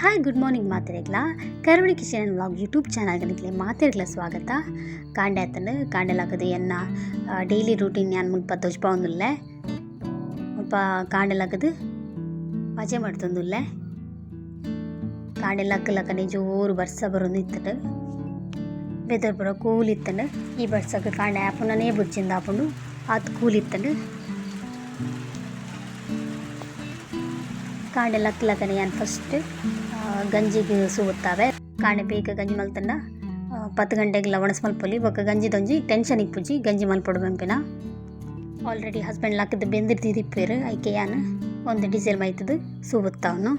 Hi, good morning ಮಾತೆರೆಗ್ಲ. ಕರಾವಳಿ kitchen and vlog YouTube ಚಾನಲ್ಗೆ ನಿಕ್ಲೆ ಮಾತೆರೆಗ್ಲ ಸ್ವಾಗತ. ಕಾಂಡೆ ಆತಂಡು, ಕಾಂಡೆ ಲಾಗದು ಎನ್ನ ಡೈಲಿ ರೂಟೀನ್ ಯಾನ್ ಮುಲ್ಪ ತೋಜ್ಪಾವೊಂದುಲ್ಲೆ. ಮುಲ್ಪ ಕಾಂಡೆ ಲಾಗದು ಪಜೆ ಮಾಡ್ತೊಂದುಲ್ಲೆ. ಕಾಂಡೆ ಲಕ್ಕ ಲಕ್ಕನೆ ಜೋರು ಬರ್ಸ ಬರೊಂದು ಇತ್ತಂಡು, ವೆದರ್ ಪೂರ ಕೂಲ್ ಇತ್ತಂಡು. ಈ ಬರ್ಸಕ್ಕೆ ಕಾಂಡೆ ಆಪುನನೇ ಬುಡ್ಚಿಂದ ಆಪುಂಡು, ಆತ್ ಕೂಲ್ ಇತ್ತಂಡು. ಕಾಂಡೆ ಲಕ್ಕ ಲಕ್ಕನೆ ಯಾನ್ ಫಸ್ಟ್ ಗಂಜಿಗೆ ಸೂತ್ತಾವೆ. ಕಾಂಡೆ ಬೇಗ ಗಂಜಿ ಮಲ್ತಂಡ 10 ಗಂಟೆಗೆಲ್ಲ ಒಣಸ್ ಮಲ್ಪೊಲಿ. ಬೊಕ್ಕ ಗಂಜಿದೊಂಜಿ ಟೆನ್ಷನ್ ಇಪ್ಪುಜಿ, ಗಂಜಿ ಮಲ್ಪೊಡು ಪನ್ಪಿನ. ಆಲ್ರೆಡಿ ಹಸ್ಬೆಂಡ್ ಲಕ್ಕದ ಬೆಂದಿರ್ದಿಪ್ಪೇರು, ಐಕೆ ಯಾನ್ ಒಂದು ಡೀಸೆಲ್ ಮೈತದು ಸೂಬುತ್ತಾವನು.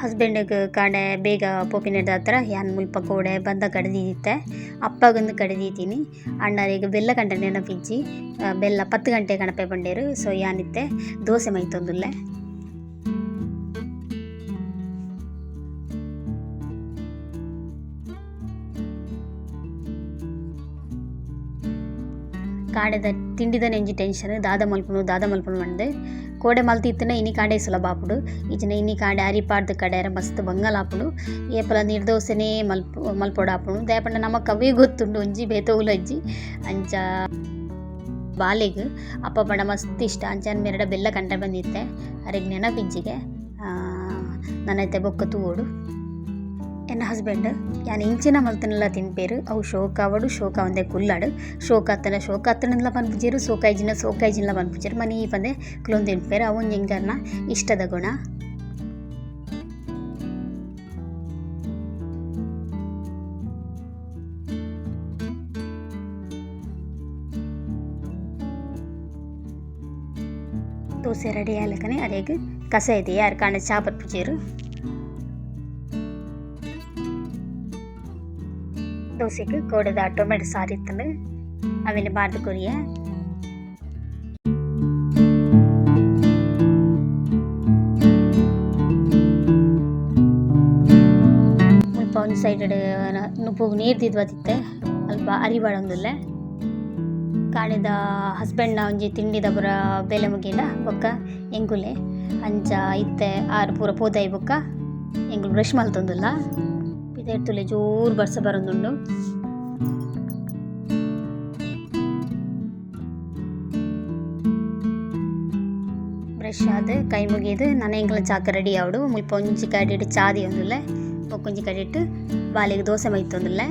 ಹಸ್ಬೆಂಡಿಗೆ ಕಾಂಡೆ ಬೇಗ ಪೋಪಿನೆಡ್ದ ಹತ್ರ ಯಾನ್ ಮುಲ್ಪ ಕೋಡೆ ಬಂದ ಕಡ್ದಿದ್ದೆ, ಅಪ್ಪಗೊಂದು ಕಡ್ದಿದ್ದೀನಿ. ಅಣ್ಣರಿಗೆ ಬೆಲ್ಲ ಕಂಡ ನೆನಪಿಜ್ಜಿ, ಬೆಲ್ಲ 10 ಗಂಟೆ ಕಣಪೆ ಬಂಡೇರು. ಸೊ ಯಾನಿತ್ತೆ ದೋಸೆ ಮೈತೊಂದುಲ್ಲೆ. ಕಾಂಡೆದ ತಿಂಡಿದ ನೆಂಜಿ ಟೆನ್ಷನ್, ದಾದ ಮಲ್ಪುನು ದಾದ ಮಲ್ಪುನು ಪಂದ್. ಕೋಡೆ ಮಲ್ತಿತ್ತನ ಇನಿ ಕಾಂಡೆ ಸುಲಭ ಆಪುಂಡು. ಇಜ್ಜಿಂಡ ಇನಿ ಕಾಂಡೆ ಅರಿ ಪಾಡ್ದ್ ಕಡೆಯರ ಮಸ್ತ್ ಬಂಗಲ ಆಪುಂಡು. ಏಪಲ ನೀರು ದೋಸೆನೇ ಮಲ್ಪೊಡು ಆಪುಂಡು. ದಾಯೆ ಪಂಡ ನಮಕ್ ಅವೇ ಗೊತ್ತುಂಡು, ಒಂಜಿ ಬೇತೆ ಇಜ್ಜಿ. ಅಂಚ ಬಾಲೆಗ್ ಅಪ್ಪ ಪಂಡ ಮಸ್ತ್ ಇಷ್ಟ. ಅಂಚ ಮೆರಡ ಬೆಲ್ಲ ಕಂಡ ಬಂದಿತ್ತೆ, ಅರೆಗ್ ನೆನಪಿಜ್ಜಿಗೆ. ನನ್ನೈತೆ ಬೊಕ್ಕ ತೂವೊಡು. ಎನ್ನ ಹಸ್ಬೆಂಡ್ ಯಾನ್ ಇಂಚಿನ ಮಲ್ತನೆಲ್ಲ ತಿನ್ಪೇರು. ಅವು ಶೋಕ ಆವಡು, ಶೋಕ ಒಂದೇ ಕುಲ್ಲಾಡು. ಶೋಕ ಆತನ ಶೋಕ ಆತನಂದ್ಲ ಪನ್ಪುಜೆರು, ಸೋಕ ಇಜ್ಜಿನ ಸೋಕ ಇಜ್ಜಿನ್ಲ ಪನ್ಪುಜೆರು. ಮನಿ ಪಂದೆ ಕುಲೊಂದು ತಿನ್ಪೇರು. ಅವು ಒಂಜಿ ಎಂಕಲ್ನ ಇಷ್ಟದ ಗುಣ. ದೋಸೆ ರೆಡಿ ಆಲಕನೆ ಅರೆಗ್ ಕಸ ಇದೆ ಯಾರು ಕಾಂಡೆ ಚಾ ಪರ್ಪುಜೆರು. ದೋಸೆಗೆ ಕೋಡೆದ ಟೊಮೆಟೊ ಸಾರು ಇತ್ತಂಡು, ಅವೆಲ್ಲ ಬಾರ್ದು ಕೊರಿಯ. ಮುಲ್ಪ ಒಂಜಿ ಸೈಡ್ ನುಪ್ಪು ನೀರು ದಿದ್ವದಿತ್ತೆ, ಅಲ್ಪ ಅರಿ ಬಾಡೊಂದುಲ್ಲೆ. ಕಾಂಡೆದ ಹಸ್ಬೆಂಡ್ನ ಒಂಜಿ ತಿಂಡಿದ ಪೂರ ಬೇಲೆ ಮುಗಿಂಡ ಬೊಕ್ಕ ಎಂಕುಲೆ ಅಂಚ ಇತ್ತೆ ಆರು ಪೂರ ಪೋದಾಯಿ ಬೊಕ್ಕ ಎಂಕುಲು ಬ್ರಷ್ ಮಲ್ತೊಂದುಲ್ಲ. ಪಿದಯ್ಡ್ ಜೋರು ಬರ್ಸ ಬರೊಂದುಂಡು. ಬ್ರಷ್ ಆದ್ ಕೈ ಮುಗಿದು ನನ ಎಂಕಲ್ನ ಚಾಕ ರೆಡಿ ಆವೊಡು. ಮುಲ್ಪ ಒಂಜಿ ಕಡೆಟ್ ಚಾ ದೀವೊಂದುಲ್ಲೆ, ಬೊಕ್ಕ ಒಂಜಿ ಕಡೆಟ್ ಬಾಲೆಗ್ ದೋಸೆ ಮೈತೊಂದುಲ್ಲೆ.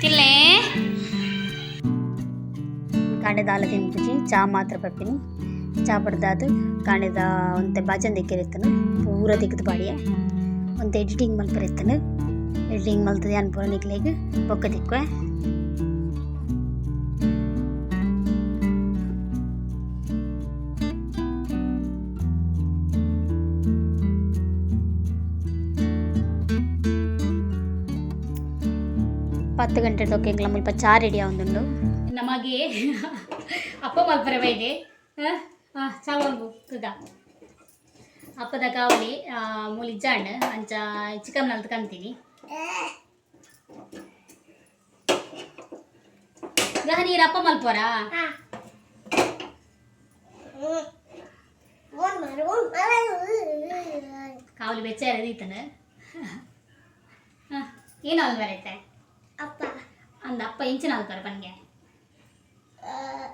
ತಿನ್ಲೆ ಕಾಂಡೆ ದಾಲ ತಿನ್ಪುಜಿ, ಚಾ ಮಾತ್ರ ಪರ್ಪಿನಿ. ಚಾ ಪಡ್ದಾದ್ ಕಾಂಡೆದ ಒಂತೆ ಬಾಜನ್ ದಿಕ್ಕೆರ್ ಇತ್ತನು, ಪೂರ ದಿಕ್ಕ್ದ್ ಪಾಡಿಯೆ. ಒಂತೆ ಎಡಿಟಿಂಗ್ ಮಲ್ಪರೆ ಇತ್ತನು, ಎಡಿಟಿಂಗ್ ಮಲ್ತದ ಯಾನ್ ಪೂರ ನಿಕ್ಲೆಗ್ ಬೊಕ್ಕ ತಿಕ್ಕುವೆ. 10 ಗಂಟೆ ತೊಕ್ಕ ಎಂಕ್ಲ ಮುಲ್ಪ ಚಾ ರೆಡಿ ಆವೊಂದುಂಡು. ನಮಗೆ ಅಪ್ಪ ಮಲ್ಪರೆ ಬೈದೆ. ಚಾ ಮಲ್ಪು ತುದ ಅಪ್ಪದ ಕಾವಲಿ ಮೂಲಿ ಇಜ್ಜಾಂಡ್, ಅಂಚ ಚಿಕನ್ ಮಲ್ತ್ ಕಂತೀನಿ. ಗಹ ನೀರು ಅಪ್ಪ ಮಲ್ಪೋರಾ? ಕಾವಲಿ ಬೆಚ್ಚ ದೀತನ. ಏನು ಅಲ್ವರೈತೆ? ಅಪ್ಪ. ಅಂದ ಅಪ್ಪ ಇಂಚಿನ ಅಲ್ಪರ ಪನ್ಗೆ?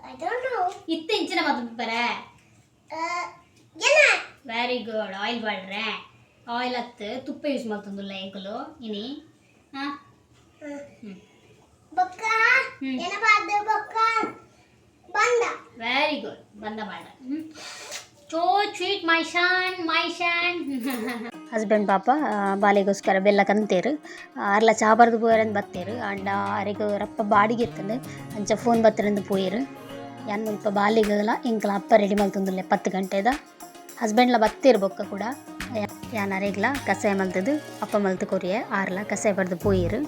I don't know. ಇತ್ತೆ ಇಂಚಿನ ಮಲ್ಪರೆ? ಏನ? Very good, oil border. Oil ಅತ್ತು, ತುಪ್ಪ ಯೂಸ್ ಮಲ್ತೊಂದುಲ್ಲ ಎಂಕುಲು ಇನಿ. ಬೊಕ್ಕ ಏನ ಬಾರ್ದು ಬೊಕ್ಕ ಬಂದ. ವೆರಿ ಗುಡ್, ಬಂದ ಮಾಡ. ಚೋ ಸ್ವೀಟ್ ಮೈ ಶಾನ್ ಮೈ ಶಾನ್. ಹಸ್ಬೆಂಡ್ ಪಾಪ ಬಾಲೆಗೋಸ್ಕರ ಬೆಲ್ಲ ಕಂತೇರು. ಅರ್ಲ ಚಾ ಬರ್ದು ಪೋಯರಂದು ಬತ್ತೇರು. ಅಂಡ ಅರೆಗ್ ರಪ್ಪ ಬಾಡಿಗೆ ಇತ್ತಂದು, ಅಂಚ ಫೋನ್ ಬತ್ತರಂದು ಪೋಯೆರು. ಯಾನ್ ಮುಲ್ಪ ಬಾಲೆಗಲ ಎಂಕಲ ಅಪ್ಪ ರೆಡಿ ಮಲ್ತೊಂದುಲ್ಲೆ 10 ಗಂಟೆದ. ಹಸ್ಬೆಂಡ್ಲ ಬತ್ತೇರು ಬೊಕ್ಕ ಕೂಡ. ಯಾನ್ ಅರೆಗ್ಲ ಕಸಾಯ ಮಲ್ತದು ಅಪ್ಪ ಮಲ್ತು ಕೊರಿಯೆ. ಆರ್ಲ ಕಸಾಯ ಬರ್ದು ಪೋಯೆರು.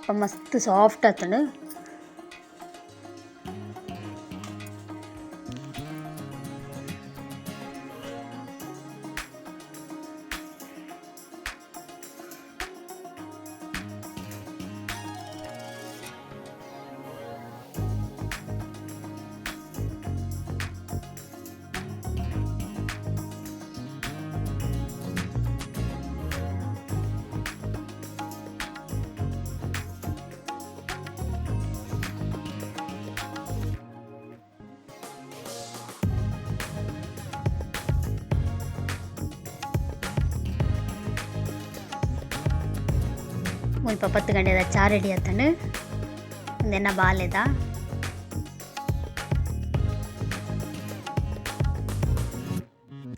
ಅಪ್ಪ ಮಸ್ತ್ ಸಾಫ್ಟ್ ಆತುಂಡು. ಮುಲ್ಪ 10 ಗಂಟೆದ ಚಾ ರೆಡಿ ಆತುಂಡು. ಉಂದೆನ್ನ ಬಾಲೆದ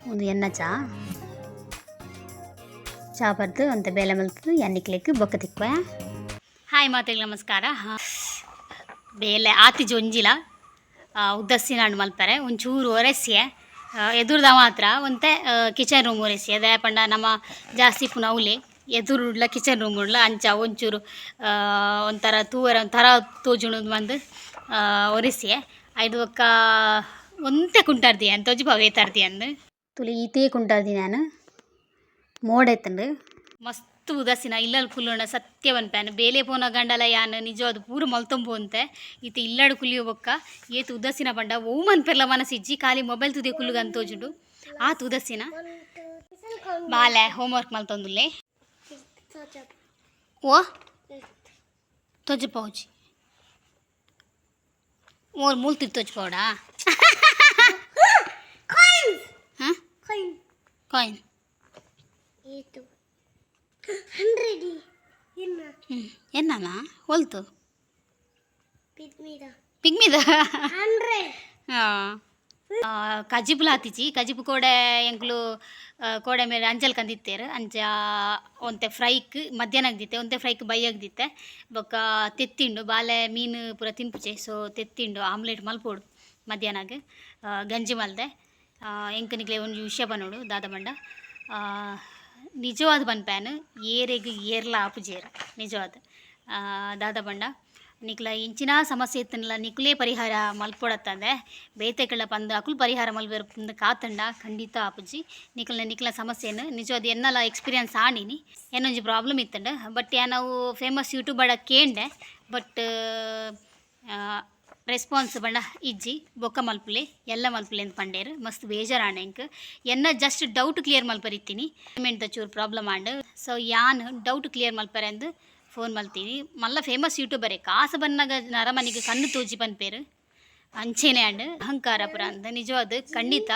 ಉಂದು ಎನ್ನ ಚಾ ಚಾ ಪರ್ದು ಒಂತೆ ಬೇಲೆ ಮಲ್ತುದು ಎನ್ನಿಕ್ಲೆಗ್ ಬೊಕ್ಕ ತಿಕ್ಕುವೆ. ಹಾಯ್ ಮಾತೆಗ್ ನಮಸ್ಕಾರ. ಬೇಲೆ ಆತಿಜಿ ಒಂಜಿಲ ಉದ್ದಸ್ಸಿನಾಂಡ್ ಮಲ್ಪರೆ ಒಂಚೂರು ಒರೆಸಿಯೆ ಎದುರುದ ಮಾತ್ರ ಒಂತೆ ಕಿಚನ್ ರೂಮ್ ಒರೆಸಿಯೆ. ದಾಯೆ ಪಂಡ ನಮ ಜಾಸ್ತಿ ಇಪ್ಪುನ ಅವ್ಲೆ ಎದುರುಡ್ಲ ಕಿಚನ್ ರೂಮ್ ಉಡ್ಲ ಅಂಚ ಒಂಚೂರು ಒಂಥರ ತೂವರೆ ಒಂಥರ ತೋಜುಂಡು ಪಂದ್ ಒರೆಸಿಯೆ. ಐದು ಬೊಕ್ಕ ಒಂತೆ ಕುಂಟಾರ್ದಿ ಯಾನ್ ತೋಜಿಪಾವೆ ಏತಾರ್ದಿ ಅಂದ್. ತುಲಿ ಈತೇ ಕುಂಟಾರ್ದಿ ಯಾನ್ ಮೋಡೆತ್ತುಂಡು. ಮಸ್ತ್ ಉದಾಸಿನ ಇಲ್ಲಲ್ ಕುಲ್ಲುಂಡ ಸತ್ಯ ಪನ್ಪೆ ಬೇಲೆ ಪೋನ ಗಂಡಲ ಯಾನ್ ನಿಜವಾದ್ ಪೂರ ಮಲ್ತೊಂಬು ಒಂತೆ ಇತ್ತೆ ಇಲ್ಲಡ್ ಕುಲ್ಲಿಯೋ ಬೊಕ್ಕ ಏತ್ ಉದಾಸಿನ ಪಂಡ ಒವು ಮನ್ಪೆರ್ಲ ಮನಸಿಜ್ಜಿ ಖಾಲಿ ಮೊಬೈಲ್ ತೂದೆ ಕುಲ್ಲುಗಂದ್ ತೋಜುಂಡು ಆತ್ ಉದಾಸಿನ. ಬಾಲೆ ಹೋಮ್ ವರ್ಕ್ ಮಲ್ತೊಂದುಲ್ಲೆ. ಓ ತೋಜಿಪಾವುಜಿ ಓರ್ ಮೂಲ್ತಿ ತೋಜಿಪಾವಡಾ? Coins. ಹಾಂ. Coin. Coin. ಏತು 100 ಇನ್ನ. ಹ್ಞೂ ಎನ್ನನ ಹೊಲ್ತು. ಪಿಗ್ಮಿದ. ಪಿಗ್ಮಿದ. 100. ಹಾಂ ಕಜಿಪುಲ ಆತಿಜಿ ಕಜಿಪು ಕೋಡೆ ಎಂಕ್ಲು ಕೋಡೆ ಮೇರೆ ಅಂಚಲ್ ಕಂದಿತ್ತೇರು ಅಂಚ ಒಂತೆ ಫ್ರೈಕ್ ಮಧ್ಯಾಹ್ನ ಆಗ್ದಿತ್ತೆ ಒಂತೆ ಫ್ರೈಕ್ ಬೈ ಆಗ್ದಿತ್ತೆ. ಬೊಕ್ಕ ತೆತ್ತಿಂಡು ಬಾಲೆ ಮೀನು ಪೂರ ತಿನ್ಪುಜೆ ಸೊ ತೆತ್ತಿಂಡು ಆಮ್ಲೆಟ್ ಮಲ್ಪೊಡು ಮಧ್ಯಾಹ್ನಗ್ ಗಂಜಿ ಮಲ್ದೆ. ಎಂಕ್ ನಿಕ್ಲೆ ಒಂಜಿ ವಿಷಯ ಪನೊಡು ದಾದ ಪಂಡ ನಿಜವಾದ ಪನ್ಪೇನ್ ಏರೆಗ್ ಏರ್ಲ ಆಪುಜೆರ್ ನಿಜವಾದ. ದಾದ ಪಂಡ ನಿಕ್ಲ ಎಂಚಿನ ಸಮಸ್ಯೆ ಇತ್ತುಂಡಲ ನಿಕುಲೇ ಪರಿಹಾರ ಮಲ್ಪೊಡತ್ತಂದೆ ಬೇತೆಕಲ್ನ ಪಂದ್ ಅಕುಲು ಪರಿಹಾರ ಮಲ್ಪೆರ್ ಪಂದ್ ಕಾತುಂಡ ಖಂಡಿತ ಆಪುಜಿ. ನಿಕಲ್ನ ನಿಕ್ಲ ಸಮಸ್ಯೆನ್ ನಿಜವಾದ ಎನ್ನಲ ಎಕ್ಸ್ಪೀರಿಯನ್ಸ್ ಆಂಡಿನಿ. ಎನ್ನೊಂಜಿ ಪ್ರಾಬ್ಲಮ್ ಇತ್ತುಂಡು ಬಟ್ ಯಾನ್ ಅವು ಫೇಮಸ್ ಯೂಟ್ಯೂಬರ್ಡ ಕೇಂಡೆ ಬಟ್ ರೆಸ್ಪಾನ್ಸ್ ಪಂಡ ಇಜ್ಜಿ ಬೊಕ್ಕ ಮಲ್ಪುಲೆ ಎಲ್ಲ ಮಲ್ಪುಲೆ ಅಂದ್ ಪಂಡೇರ್. ಮಸ್ತ್ ಬೇಜಾರ್ ಆಂಡ್ ಎಂಕ್. ಎನ್ನ ಜಸ್ಟ್ ಡೌಟ್ ಕ್ಲಿಯರ್ ಮಲ್ಪರೆ ಇತ್ತೀನಿ ಪೇಮೆಂಟ್ ದ ಚೂರು ಪ್ರಾಬ್ಲಮ್ ಆಂಡ್ ಸೊ ಯಾನ್ ಡೌಟ್ ಕ್ಲಿಯರ್ ಮಲ್ಪರೆ ಅಂದ್ ಫೋನ್ ಮಲ್ತೀನಿ. ಮಲ್ಲ ಫೇಮಸ್ ಯೂಟ್ಯೂಬರೇ ಕಾಸು ಬನ್ನಗ ನರಮನಿಗ್ ಕಣ್ಣು ತೋಜಿ ಪನ್ಪೇರು ಅಂಚೆನೆ ಆಂಡ್ ಅಹಂಕಾರ ಪುರ ಅಂದ್ ನಿಜವಾದ್ ಖಂಡಿತ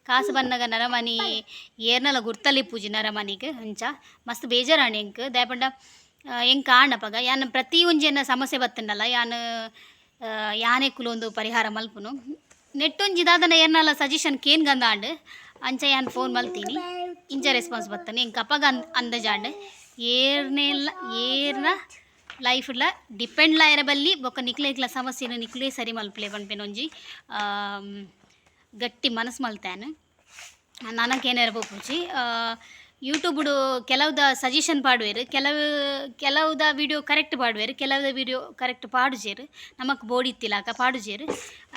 ಕಾಸು ಬನ್ನಗ ನರಮನಿ ಏರ್ನಲ ಗುರ್ತಲೆ ಇಪ್ಪುಜಿ ನರಮನಿಗ್ ಅಂಚ ಮಸ್ತ್ ಬೇಜಾರ್ ಆಂಡ್ ಎಂಕ್. ದಾಯೆ ಪಂಡ ಎಂಕ್ ಆಂಡ್ ಅಪಗ ಯಾನ್ ಪ್ರತಿ ಒಂಜಿ ಎನ್ನ ಸಮಸ್ಯೆ ಬತ್ತುಂಡಲ ಯಾನ್ ಯಾನೆ ಕುಲೊಂದು ಪರಿಹಾರ ಮಲ್ಪುನು ನೆಟ್ಟೊಂಜಿ ದಾದನ ಏರ್ನಲ ಸಜೆಷನ್ ಕೇನ್ಗಂದ ಆಂಡ್ ಅಂಚ ಯಾನ್ ಫೋನ್ ಮಲ್ತೀನಿ ಇಂಚ ರೆಸ್ಪಾನ್ಸ್ ಬತ್ತುಂಡು ಎಂಕ್ ಅಪಗ ಅಂದಾಜಾಂಡ್ ಏರ್ನೆಲ್ಲ ಏರ್ನ ಲೈಫ್ಲ ಡಿಪೆಂಡ್ಲ ಇರಬಲ್ಲಿ ಬೊಕ್ಕ ನಿಕ್ಲೆ ನಿಕ್ಲ ಸಮಸ್ಯೆನ್ ನಿಕ್ಲೇ ಸರಿ ಮಲ್ಪುಲೆ ಪನ್ಪಿನ ಒಂಜಿ ಗಟ್ಟಿ ಮನಸ್ಸು ಮಲ್ತೇನ್. ನನಕ್ ಏನೇರ ಪೋಪುಜಿ. ಯೂಟ್ಯೂಬುಡು ಕೆಲವುದ ಸಜೆಷನ್ ಪಾಡುವೆರ್ ಕೆಲವು ಕೆಲವುದ ವೀಡಿಯೋ ಕರೆಕ್ಟ್ ಪಾಡುವೆರ್ ಕೆಲವುದ ವೀಡಿಯೋ ಕರೆಕ್ಟ್ ಪಾಡುಜೆರ್ ನಮಕ್ ಬೋಡಿತ್ತಿಲಾಕ ಪಾಡುಜೆರ್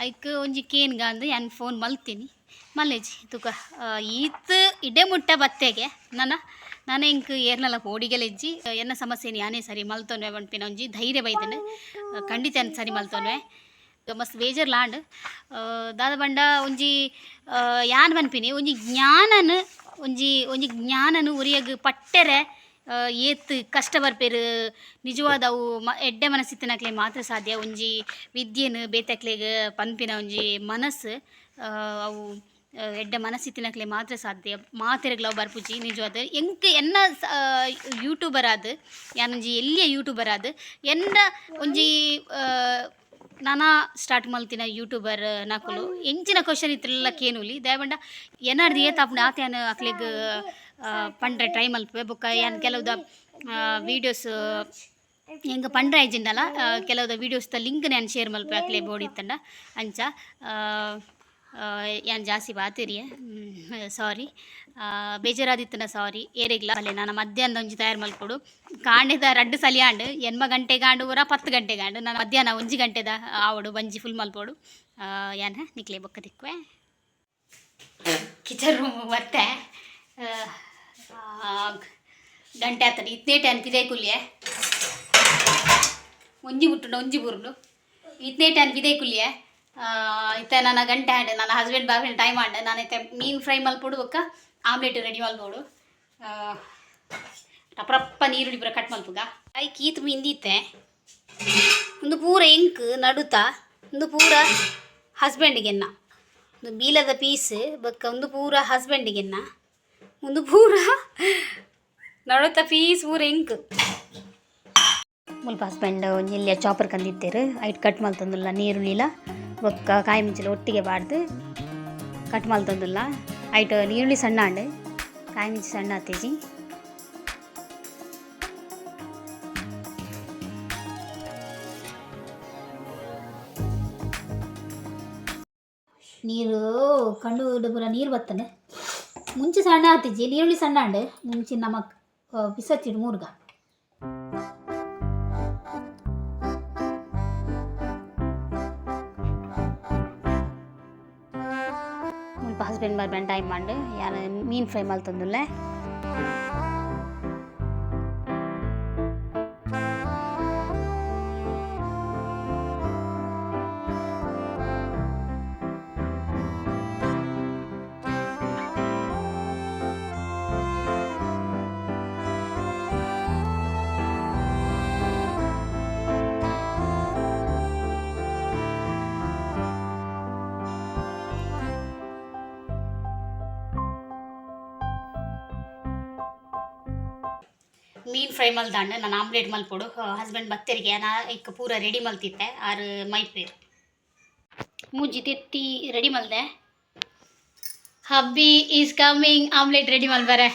ಐಕ್ ಒಂಜಿ ಕೇನ್ಗ ಅಂದ್ ಯಾನ್ ಫೋನ್ ಮಲ್ತೀನಿ ಮಲ್ಲೆಜಿ ತುಕ ಈತ್ ಇಡೆ ಮುಟ್ಟ ಬತ್ತೆಗೆ ನನ ನನ ಎಂಕ್ ಏರ್ನಲ ಪೋಡಿಗೆಲ ಇಜ್ಜಿ. ಎನ್ನ ಸಮಸ್ಯೆನ್ ಯಾನೇ ಸರಿ ಮಲ್ತೊನ್ವೆ ಪನ್ಪಿನ ಒಂಜಿ ಧೈರ್ಯ ಬೈದ್ಂಡ್. ಖಂಡಿತ ಯಾನ್ ಸರಿ ಮಲ್ತೊನ್ವೆ. ಮಸ್ತ್ ಬೇಜಾರ್ಲ ಆಂಡ್. ದಾದ ಪಂಡ ಒಂಜಿ ಯಾನ್ ಪನ್ಪಿನಿ ಒಂಜಿ ಜ್ಞಾನನ್ ಒಂಜಿ ಒಂಜಿ ಜ್ಞಾನನ್ ಒರಿಯಗ್ ಪಟ್ಟೆರೆ ಏತ್ ಕಷ್ಟ ಬರ್ಪೆರ್ ನಿಜವಾದ ಅವು ಎಡ್ಡೆ ಮನಸ್ಸಿತ್ತಿನಕ್ಲೆ ಮಾತ್ರ ಸಾಧ್ಯ. ಒಂಜಿ ವಿದ್ಯೆನ್ ಬೇತೆಕ್ಲೆಗ್ ಪನ್ಪಿನ ಒಂಜಿ ಮನಸ್ಸು ಅವು ಎಡ್ಡೆ ಮನಸ್ಸಿತ್ತಿನಕ್ಲೆ ಮಾತ್ರ ಸಾಧ್ಯ. ಮಾತೆರೆಗ್ಲ ಅವು ಬರ್ಪುಜಿ ನಿಜವಾದ. ಎಂಕ್ ಎನ್ನ ಯೂಟ್ಯೂಬರ್ ಆದ್ ಯಾನೊಂಜಿ ಎಲ್ಯ ಯೂಟ್ಯೂಬರ್ ಆದ್ ಎನ್ನ ಒಂಜಿ ನನ ಸ್ಟಾರ್ಟ್ ಮಲ್ತಿನ ಯೂಟ್ಯೂಬರ್ ನಕುಲು ಎಂಚಿನ ಕ್ವಶನ್ ಇತ್ತುಂಡಲ ಕೇನುಲಿ. ದಾಯೆ ಪಂಡ ಎನರ್ದ್ ಏತ್ ಆಪುಂಡು ಆತ್ ಯಾನ್ ಅಕ್ಲೆಗ್ ಪಂಡ್ರೆ ಟ್ರೈ ಮಲ್ಪುವೆ. ಬೊಕ್ಕ ಯಾನ್ ಕೆಲವುದ ವೀಡಿಯೋಸ್ ಎಂಕ್ ಪಂಡ್ರೆ ಆಯ್ಜಿಂಡಲ ಕೆಲವುದ ವೀಡಿಯೋಸ್ ದ ಲಿಂಕ್ ಯಾನ್ ಶೇರ್ ಮಲ್ಪುವೆ ಅಕ್ಲೆ ಬೋಡಿತ್ತುಂಡ ಅಂಚ. ಯಾನ್ ಜಾಸ್ತಿ ಬಾತಿರಿಯೆ ಸಾರಿ ಬೇಜಾರಾದಿತ್ತಿನ ಸಾರಿ ಏರೆಗ್ಲ ಅಲ್ಲೇ ನಾನು ಮಧ್ಯಾಹ್ನ ಒಂಜಿ ತಯಾರು ಮಲ್ಪೊಡು ಕಾಂಡೆದ ರಡ್ಡ್ ಸಲಿ ಆಂಡ್ 8 ಗಂಟೆಗೆ ಆಂಡ್ ಊರ 10 ಗಂಟೆಗೆ ಆಂಡ್ ನಾನು ಮಧ್ಯಾಹ್ನ 1 ಗಂಟೆದ ಆವಡು ಬಂಜಿ ಫುಲ್ ಮಲ್ಪೊಡು ಯಾನ್ ನಿಕ್ಲೆ ಬೊಕ್ಕ ತಿಕ್ಕುವೆ ಕಿಚನ್ ರೂಮ್ ಬರ್ತೆ ಗಂಟೆ ಆತಡಿ ಇತ್ನೇಟೆ ಅನ್ಪಿದೆ ಕುಲ್ಯೆ ಒಂಜಿ ಮುಟ್ಟುಂಡ ಒಂಜಿ ಬುರುಂಡು ಇತ್ನೇಟೆ ಅನ್ಪಿದೆ ಕುಲ್ಯೆ ಇತ್ತೆ ನನ್ನ ಗಂಟೆ ಆಂಡ್ ನನ್ನ ಹಸ್ಬೆಂಡ್ ಬಾಬೆ ಟೈಮ್ ಆಂಡ್ ನಾನು ಇತ್ತೆ ಮೀನು ಫ್ರೈ ಮಲ್ಪೊಡು ಬೊಕ್ಕ ಆಮ್ಲೆಟ್ ರೆಡಿ ಮಲ್ಪೊಡು ರಪ್ರಪ್ಪ ನೀರುಳ್ಳಿ ಪೂರ ಕಟ್ ಮಲ್ಪುಗ ಐಕ್ ಈತ್ ಮಿಂದಿತ್ತೆ ಒಂದು ಪೂರ ಎಂಕ್ ನಡುತ ಒಂದು ಪೂರ ಹಸ್ಬೆಂಡಿಗೆನ್ನ ಒಂದು ಬೀಲದ ಪೀಸ್ ಬೊಕ್ಕ ಒಂದು ಪೂರ ಹಸ್ಬೆಂಡಿಗೆನ್ನ ಒಂದು ಪೂರ ನಡುತ ಪೀಸ್ ಪೂರ ಎಂಕ್ ಮುಲ್ಪ ಹಸ್ಬೆಂಡ್ ಒಂಜಿ ಎಲ್ಯ ಚಾಪರ್ ಕಂದಿತ್ತೇರು ಐಟ್ ಕಟ್ ಮಲ್ತೊಂದುಲ್ಲ ನೀರುಳ್ಳಿಲ ಬೊಕ್ಕ ಕಾಯಿ ಮುಂಚಿಲ ಒಟ್ಟಿಗೆ ಬಾಡ್ದು ಕಟ್ ಮಲ್ತೊಂದುಲ್ಲ ಐಟ್ ನೀರುಳ್ಳಿ ಸಣ್ಣ ಆಂಡ್ ಕಾಯಿ ಮುಂಚಿ ಸಣ್ಣ ಆತೇಜಿ. ನೀರು ಕಂಡು ಪೂರ ನೀರು ಬತ್ತಂಡೆ ಮುಂಚೆ ಸಣ್ಣ ಆತಿಜಿ ನೀರುಳ್ಳಿ ಸಣ್ಣ ಆಂಡ್ ಮುಂಚೆ ನಮಕ್ ಬಿಸತ್ತಿಡು ಮೂರ್ಗ ಮುಲ್ಪ ಹಸ್ಬೆಂಡ್ ಬರ್ಬೆನ್ ಟೈಮ್ ಮಾಂಡ್ ಯಾನ್ ಮೀನ್ ಫ್ರೈ ಮಲ್ತೊಂದುಲ್ಲೆ. ಮೀನು ಫ್ರೈ ಮಲ್ದಾಂಡ್ ನಾನು ಆಮ್ಲೆಟ್ ಮಲ್ಪೊಡು ಹಸ್ಬೆಂಡ್ ಬತ್ತೆರಿಗೆ ನಾ ಇಕ್ಕ ಪೂರ ರೆಡಿ ಮಲ್ತಿತ್ತೆ ಆರು ಮೈಪೇರು ಮೂಜಿ ತೆತ್ತಿ ರೆಡಿ ಮಲ್ದೆ. ಹಬ್ಬಿ is coming omelette ready ಮಲ್ಬಾರೆ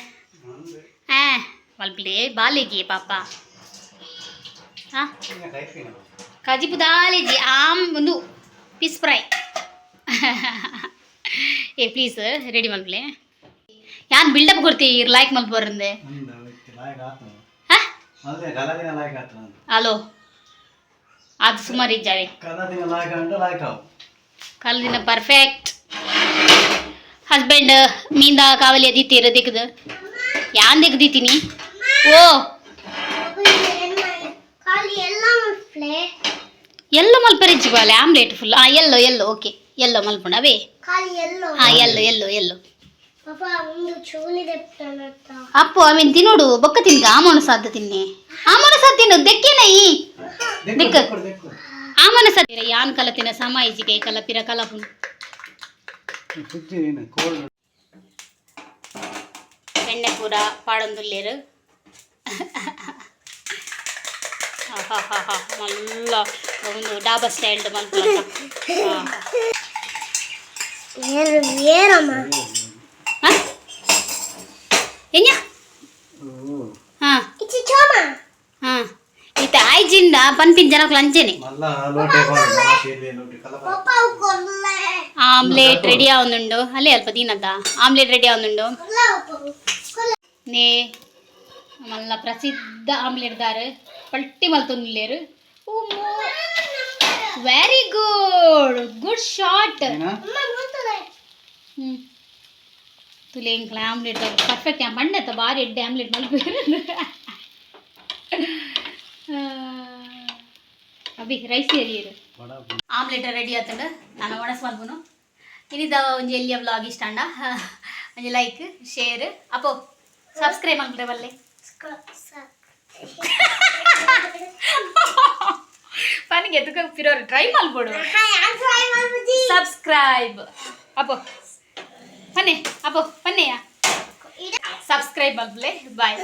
ಹಾಂ ಮಲ್ಪಲಿ ಬಾಲೆಗಿ ಪಾಪ ಹಾಂ ಕಜಿಪು ದಾಲೇಜಿ ಆಮ್ ಒಂದು ಪಿಸ್ fry A please ready ಮಲ್ಪಲೆ ಯಾನ್ ಬಿಲ್ಡಪ್ ಕೊಡ್ತಿ ಲೈಕ್ ಮಲ್ಪೋರಂದೆ. ಹಲೋ ಅದು ಸುಮಾರು ಇದ್ದಾವೆ. ಕಲ್ದಿನ ಪರ್ಫೆಕ್ಟ್ ಹಸ್ಬೆಂಡ್ ಮೀಂದ ಕಾವಲಿ ಅದಿತ್ತೀರ ದಿಕ್ಕದು ಯಾನ್ ದಿಕ್ಕದಿತ್ತೀನಿ ಓ. ಖಾಲಿ ಎಲ್ಲ ಮಲ್ಪ್ಲೆ. ಎಲ್ಲೋ ಮಲ್ಪೆರೆಜ್ಜಿ ಬಾಲೆ ಆಮ್ಲೆಟ್ ಫುಲ್ ಆ ಎಲ್ಲೋ ಎಲ್ಲೋ ಓಕೆ ಎಲ್ಲೋ ಮಲ್ಪುಂಡ ಅವೇ. ಖಾಲಿ ಎಲ್ಲೋ. ಹಾ ಎಲ್ಲೋ ಎಲ್ಲೋ ಎಲ್ಲೋ. ಪಾಪ ಒಂದು ಚೂನಿ ದೆಪ್ತಾನತ್ತ. ಅಪ್ಪು ಅವೇನು ತಿನ್ನೋಡು ಬೊಕ್ಕ ತಿನ್ಕ ಆಮೋಣ ಸಾಧ್ಯ ತಿನ್ನೆ ಆಮೋಣ ಸಾಧ್ಯ ತಿನ್ನು ದೆಕ್ಕೇನ ಈ ದಿಕ್ಕ ಆಮನ ಸಾಧ್ಯ ಯಾನ್ ಕಲ ತಿನ್ನ ಸಮ ಇಜಿಗೆ ಕಲ ಪಿರ ಕಲಪುನು ಬೆಣ್ಣೆ ಪೂರ ಪಾಡೊಂದುಲ್ಲೇರು ಹಾ ಹಾ ಹಾ ಮಲ್ಲ ಒಂದು ಡಾಬಾ ಸ್ಟೈಲ್ಡ್ ಮಲ್ಪುಲಕ. ಏನು ಏನಮ್ಮ? ಎಂಜ ಹಾ. ಇಚ್ಚಿ ಚೋಮ. ಹಾ ಇತ್ತೆ ಆಯ್ಜಿಂಡ ಪನ್ಪಿನ ಜನಕ್ಲು ಅಂಚೆನೆ. ಪಪ್ಪ ಕೊರ್ಲೆ. ಆಮ್ಲೆಟ್ ರೆಡಿ ಆವೊಂದುಂಡು ಅಲ್ಲೇ ಅಲ್ಪ ದೀನದ ಆಮ್ಲೆಟ್ ರೆಡಿ ಆವೊಂದುಂಡು. ಕೊರ್ಲ ಪಪ್ಪ ಕೊರ್ಲ. ನೇ ಮಲ್ಲ ಪ್ರಸಿದ್ಧ ಆಮ್ಲೆಟ್ ದಾರು ಪಲ್ಟಿ ಮಲ್ತೊಂದುಲ್ಲೇರು. Very good good shot. ಅಮ್ಮ ಗೊತ್ತದೆ. ಹ್ಞೂ ತುಲೆ ಎಂಕ್ಲ ಆಮ್ಲೆಟ್ ಪರ್ಫೆಕ್ಟ್ ಮಣ್ಣೆತ್ತ ಬಾರಿ ಎಡ್ಡೆ ಆಮ್ಲೆಟ್ ಮಲ್ಪೇರು. ಅಭಿ ರೈಸ್ ಏರಿಯರು ಆಮ್ಲೆಟ್ ರೆಡಿ ಆತಂಡ ನಾನು ಒಣಸ್ ಮಲ್ಪುನು. ಇನಿದ ಒಂಜಿ ಎಲ್ಲಿಯ ವ್ಲಾಗ್ ಇಷ್ಟ ಅಂಡ ಒಂಜಿ ಲೈಕ್ ಶೇರ್ ಅಪ್ಪೋ ಸಬ್ಸ್ಕ್ರೈಬ್ ಮಲ್ಪುರೆ ಬಲ್ಲೆ. ಪನಿಗೆ ಎತ್ತುಕ ಪಿರೋರು ಟ್ರೈ ಮಲ್ಪೊಡು. ಸಬ್ಸ್ಕ್ರೈಬ್ ಅಪ್ಪೋ ಪನ್ನೆ ಅಪ್ಪೋ ಪನ್ನೆಯ ಸಬ್ಸ್ಕ್ರೈಬ್ ಮಲ್ಪುಲೆ ಬಾಯ್.